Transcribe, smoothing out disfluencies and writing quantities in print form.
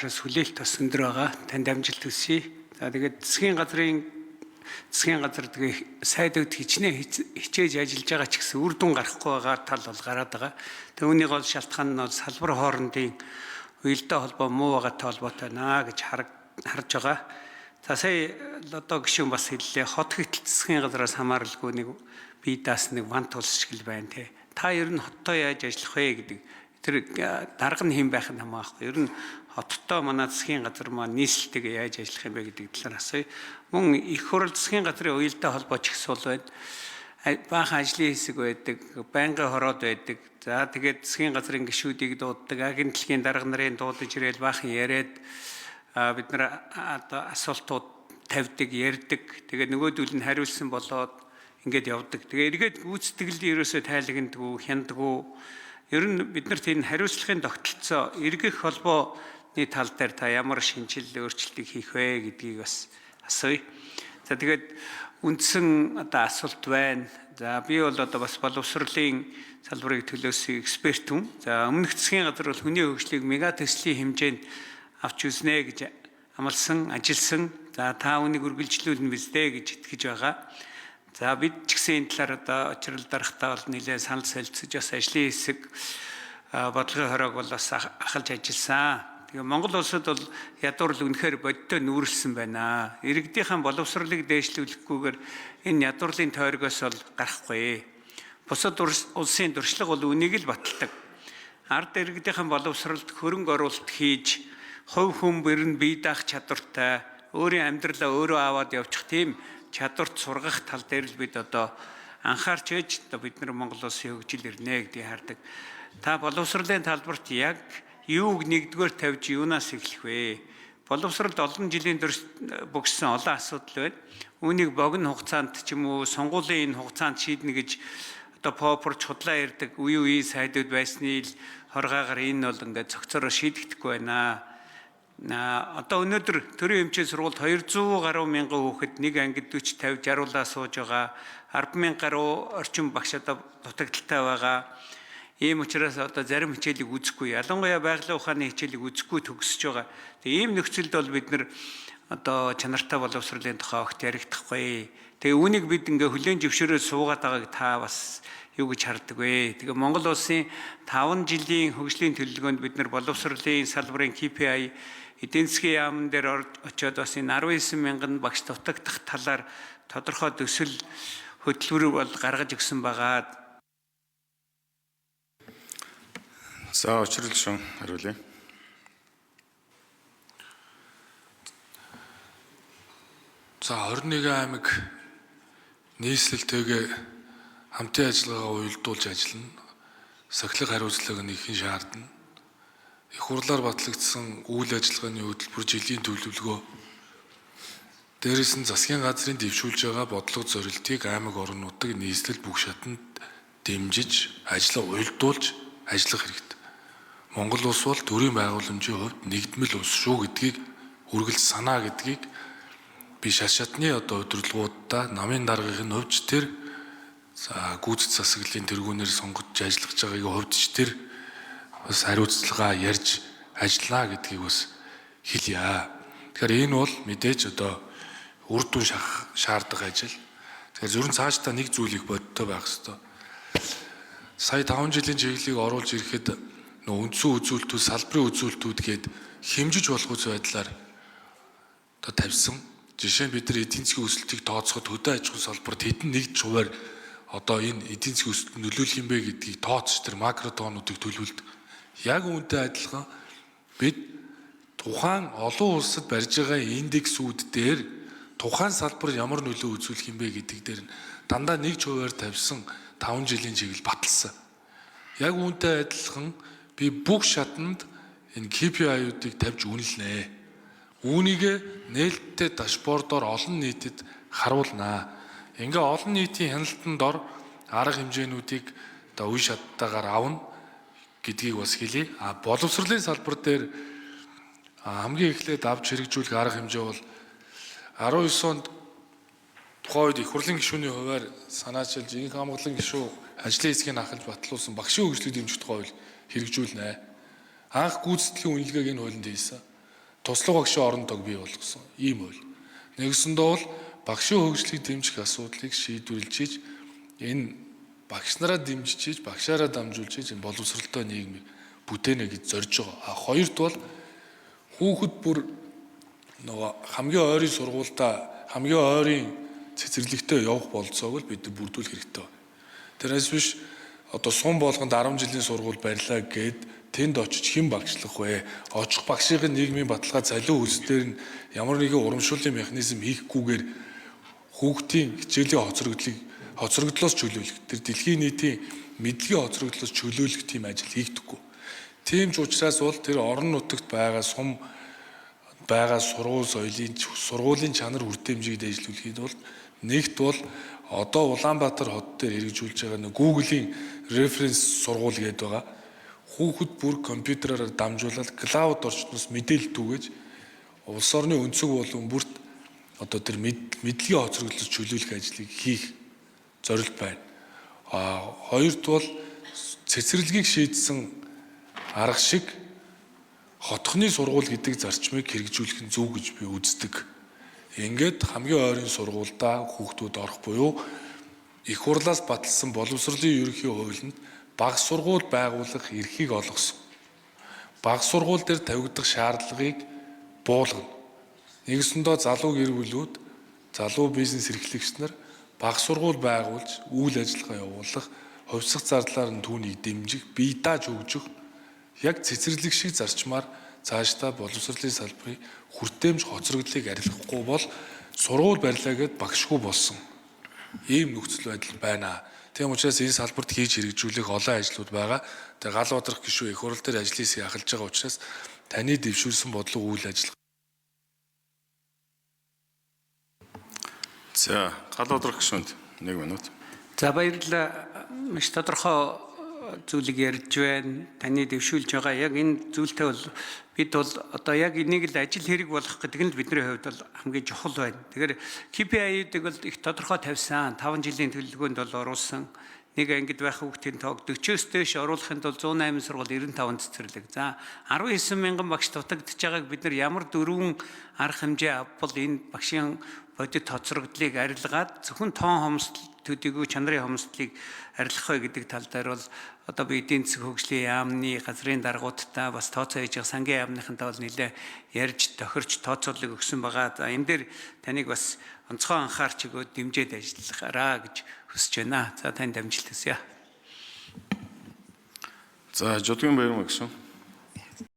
учраас хүлээлт бас өндөр байгаа. Танд амжилт хүсье. За тэгээд засгийн газар тэгээ сайдууд хичнээн хичээж ажиллаж байгаа ч гэсэн үр дүн гарахгүй байгаа тал бол гараад байгаа. Тэгээ үүний гол шалтгаан нь бол салбар хоорондын уялдаа холбоо муу байгаатай холбоотой байна гэж харж байгаа. За сая одоо гишүүн бас хэллээ. Хот хэтэл засгийн газараас хамааралгүй нэг бие даасан нэг вант улс шиг л байна те. Та ер нь хоттой яаж ажиллах вэ гэдэг тэр дарга нь хэн байх нь хамаахгүй. Ер нь хоттой манай засгийн газар маань нийслэлтэйгээ яаж ажиллах юм бэ гэдэг талаар асууя. Мөн их хурал засгийн газрын уялдаа холбоо ч их сул байна. Баахан ажлын хэсэг байдаг, байнгын хороод байдаг. За тэгээд засгийн газрын гишүүдийг дууддаг, агентлагийн дарга нарын дуудаж ирээл баахан яриад бид нар одоо асуултууд тавьдаг, ярьдаг. Тэгээд нөгөөдөл нь хариулсан болоод ингээд явдаг. Тэгээ эргээд гүйцэтгэл ерөөсөө тайлагндаггүй, хяндаггүй. Ер нь бид нарт энэ хариуцлагын тогтолцоо, эргэх холбооны тал дээр та ямар шинжил өөрчлөлтийг хийх вэ гэдгийг бас асууя. За тэгээд үндсэн одоо асуулт байна. За би бол одоо бас боловсролын салбарыг төлөөсөн эксперт хүн. За өмнөх засгийн газар бол хүний хөгжлийг мега төслийн хэмжээнд авч үзнэ гэж амласан, ажилласан. За та үүнийг үргэлжлүүлнэ биз дээ гэж итгэж байгаа. За бид ч гэсэн энэ талаар одоо очрол дарахтаа бол нэлээд санал солилцож бас ажлын хэсэг бодлогын хороог бол бас ахалж ажилласан. Тэгээ Монгол улсад бол ядуурлал үнэхээр бодиттой нүүрлсэн байна. Иргэдийнхэн боловсролыг дээшлүүлэхгүйгээр энэ ядуурлын тойргоос бол гарахгүй. Бусад улсын туршлага бол үнийг л баталдаг. Ард иргэдийнхэн боловсролд хөрөнгө оруулалт хийж хувь хүн бүр нь бие даах чадвартай, өөрийн амьдралаа өөрөө аваад явчих тийм чадварт сургах тал дээр л бид одоо анхаарч байж одоо бид нар Монгол улсын хөгжил ирнэ гэдгийг хардаг. Та боловсролын талбарт яг юуг нэгдүгээр тавьж юунаас эхлэх вэ? Боловсролд олон жилийн турш богссон олон асуудал байна. Үүнийг богино хугацаанд ч юм уу сонгуулийн энэ хугацаанд шийднэ гэж одоо попорч худлаа ярьдаг үе үеийн сайдууд байсны л хоргаагаар энэ бол ингээд цогцороо шийдэгдэхгүй байна. Одоо өнөөдөр төрийн эмчийн сургуульд 200 гаруй мянган хүүхэд нэг ангид 40 50 60-уулаа сууж байгаа. 10,000 гаруй орчим багш одоо дутагдaltaй байгаа. Ийм учраас одоо зарим хичээлийг үзэхгүй, ялангуяа байгалийн ухааны хичээлийг үзэхгүй төгсөж байгаа. Тэгээ ийм нөхцөлд бол бид нар одоо чанартай боловсролын тухай огт ярихдаггүй. Тэгээ үүнийг бид ингээ хүлээн зөвшөөрөөд суугаад байгааг та бас юу гэж хардаг вэ? Тэгээ Монгол улсын 5 жилийн хөгжлийн төлөвлөгөөнд бид нар боловсролын салбарын KPI эдийн засгийн яамн дээр очиод бас энэ 19 мянган багш дутагдах талаар тодорхой төсөл хөтөлбөр бол гаргаж өгсөн байгаа. За учрал шун хариулъя. За 21 аймаг нийслэлтэйгээ хамтын ажиллагаагаа уялдуулж ажиллана. Сахилах хариуцлага нь ихэн шаардна. Их хурлаар батлагдсан үйл ажиллагааны хөтөлбөр жилийн төлөвлөгөө дээрээс нь засгийн газрын дэвшүүлж байгаа бодлого зорилтыг аймаг орнуудыг нийслэл бүх шатанд дэмжиж, ажлаа уялдуулж ажиллах хэрэгтэй. Монгол улс бол төрийн байгууламжийн хувьд нэгдмэл улс шүү гэдгийг үргэлж санаа гэдгийг би шат шатны одоо удирдлагуудаа намын даргын хувьд ч тэр гүйцэд засаглалын тэргүүнээр сонгож ажиллаж байгаагийн хувьд ч тэр бас хариуцлага ярьж ажиллаа гэдгийг бас хэлье. Тэгэхээр энэ бол мэдээж одоо үр дүн шаардах ажил. Тэгэхээр зөвхөн цаашдаа нэг зүйлийг бодтой байх ёстой. Сая 5 жилийн чиглэлийг оруулж ирэхэд нөө үндсэн үзүүлэлтүүд, салбарын үзүүлэлтүүд гээд хэмжиж болох үс байдлаар одоо тавьсан. Жишээ нь бид нар эдийн засгийн өсөлтийг тооцоход хөдөө аж ахуйн салбарт хэдэн нэгд хувиар одоо энэ эдийн засгийн өсөлтөд нөлөөлөх юм бэ гэдгийг тооцож тэр макро тоонуудыг төлөвлөдөг. Яг үүнтэй адилхан бид тухайн олон улсад барьж байгаа индексүүд дээр тухайн салбар ямар нөлөө үзүүлэх юм бэ гэдэг дээр нь дандаа нэг хувиар тавьсан 5 жилийн чиглэл баталсан. Яг үүнтэй адилхан би бүх шатанд энэ KPI-уудыг тавьж үнэлнэ. Үүнийг нээлттэй дашбордоор олон нийтэд харуулнаа. Ингээ олон нийтийн хяналтанд дор арга хэмжээнүүдийг одоо үе шаттайгаар авна гэдгийг бас хэлье. А боловсролын салбар дээр хамгийн эхлээд авч хэрэгжүүлэх арга хэмжээ бол 19 онд тухайн үед их хурлын гишүүний хувиар санаачилж инх амгалан гишүү ажлын хэсгийг ахалж батлуулсан багшийн хөгжлийг дэмжих тухай хууль хэрэгжүүлнэ. Анх гүйцэтгэлийн үнэлгээг энэ хуулинд хийсэн. Туслах багшийн орон тоог бий болгосон. Ийм хууль. Нэгсэндээ бол багшийн хөгжлийг дэмжих асуудлыг шийдвэрлэж хийж энэ багш нараа дэмжиж хийж багшаараа дамжуулж хийж энэ боловсралтай нийгмийг бүтээнэ гэж зорж байгаа. А хоёрт бол хүүхэд бүр нөгөө хамгийн ойрын сургуультай хамгийн ойрын цэцэрлэгтээ явах болцоог л бид нар бүрдүүлэх хэрэгтэй байна. Тэрнээс биш одоо сум болгонд 10 жилийн сургууль барьлаа гэд тэнд очиж хэн багшлах вэ? Очих багшийн нийгмийн баталгаа цалин хөлс дээр нь ямар нэгэн урамшууллын механизм хийхгүйгээр хүүхдийн хичээлийн хоцрогдлоос чөлөөлөх, тэр дэлхийн нийтийн мэдлэгийн хоцрогдлоос чөлөөлөх тийм ажил хийгдэхгүй. Тийм ч учраас бол тэр орон нутагт байгаа сум байгаа сургууль соёлын сургуулийн чанар хүртээмжийг дээшлүүлэхэд бол нэгт бол одоо Улаанбаатар хот дээр хэрэгжүүлж байгаа нэг Google-ийн референс сургууль гэдэг байгаа. Хүүхэд бүр компьютераар дамжуулаад cloud орчноос мэдээлэл түгээж улс орны өнцөг болон бүрт одоо тэр мэдлэгийн хоцрогдлол чөлөөлөх ажлыг хийх зорилт байна. А хоёрт бол цэцэрлэгийг шийдсэн арга шиг хотхны сургууль гэдэг зарчмыг хэрэгжүүлэх нь зөв гэж би үздэг. Ингээд хамгийн ойрын сургуульдаа хүүхдүүд орох буюу их хурлаас баталсан боловсролын ерөнхий хуулинд баг сургууль байгуулах эрхийг олгосон. Баг сургууль дээр тавигдах шаардлагыг буулгана. Нэгсэндээ залуу гэр бүлүүд, залуу бизнес эрхлэгч нар баг сургууль байгуулж үйл ажиллагаа явуулах, хувьсах зардлаар нь түүнийг дэмжих, бие дааж хөгжих яг цэцэрлэг шиг зарчмаар цаашдаа боловсролын салбарын хүртээмж хоцрогдлыг арилгахгүй бол сургууль барьлаа гэд багшгүй болсон ийм нөхцөл байдал байна. Тийм учраас энэ салбарт хийж хэрэгжүүлэх олон ажлууд байгаа. Тэгээ гал бадрах гишүү их хурал дээр ажлын хэсгийг ахалж байгаа учраас таны дэвшүүлсэн бодлого үйл ажиллагаа. За, гал бадрах гишүүнд 1 минут. За, баярлалаа. Маш тодорхой зүйлийг ярьж байна. Таны дэвшүүлж байгаа яг энэ зүйлтэй бол бид бол одоо яг энийг л ажил хэрэг болох гэдэг нь л бидний хувьд бол хамгийн чухал байна. Тэгэхээр KPI-ийг бол их тодорхой тавьсан. 5 жилийн төлөвлөгөөнд бол оруулсан. Нэг ангид байх хүүхдийн тоог 40-оос дээш оруулахын тулд 108 сургууль 95 цэцэрлэг. За, 19 мянган багш дутагдж байгааг бид нар ямар дөрвөн арга хэмжээ авбал энэ багшийн бодит хоцрогдлыг арилгаад зөвхөн тоон хомсдол төдийгүй чанарын хомсдлыг арилгах вэ гэдэг тал дээр бол одоо би эдийн засаг хөгжлийн яамны газрын даргуудтай бас тооцоо хийж байгаа сангийн яамныхантай бол нэлээ ярьж тохирч тооцоолыг өгсөн байгаа. За, энэ дээр таныг бас онцгой анхаарч өгөөд дэмжиж ажиллахаараа гэж хүсэж байна. За, танд амжилт хүсье. За, Жодгийн Баярмаа гишүүн.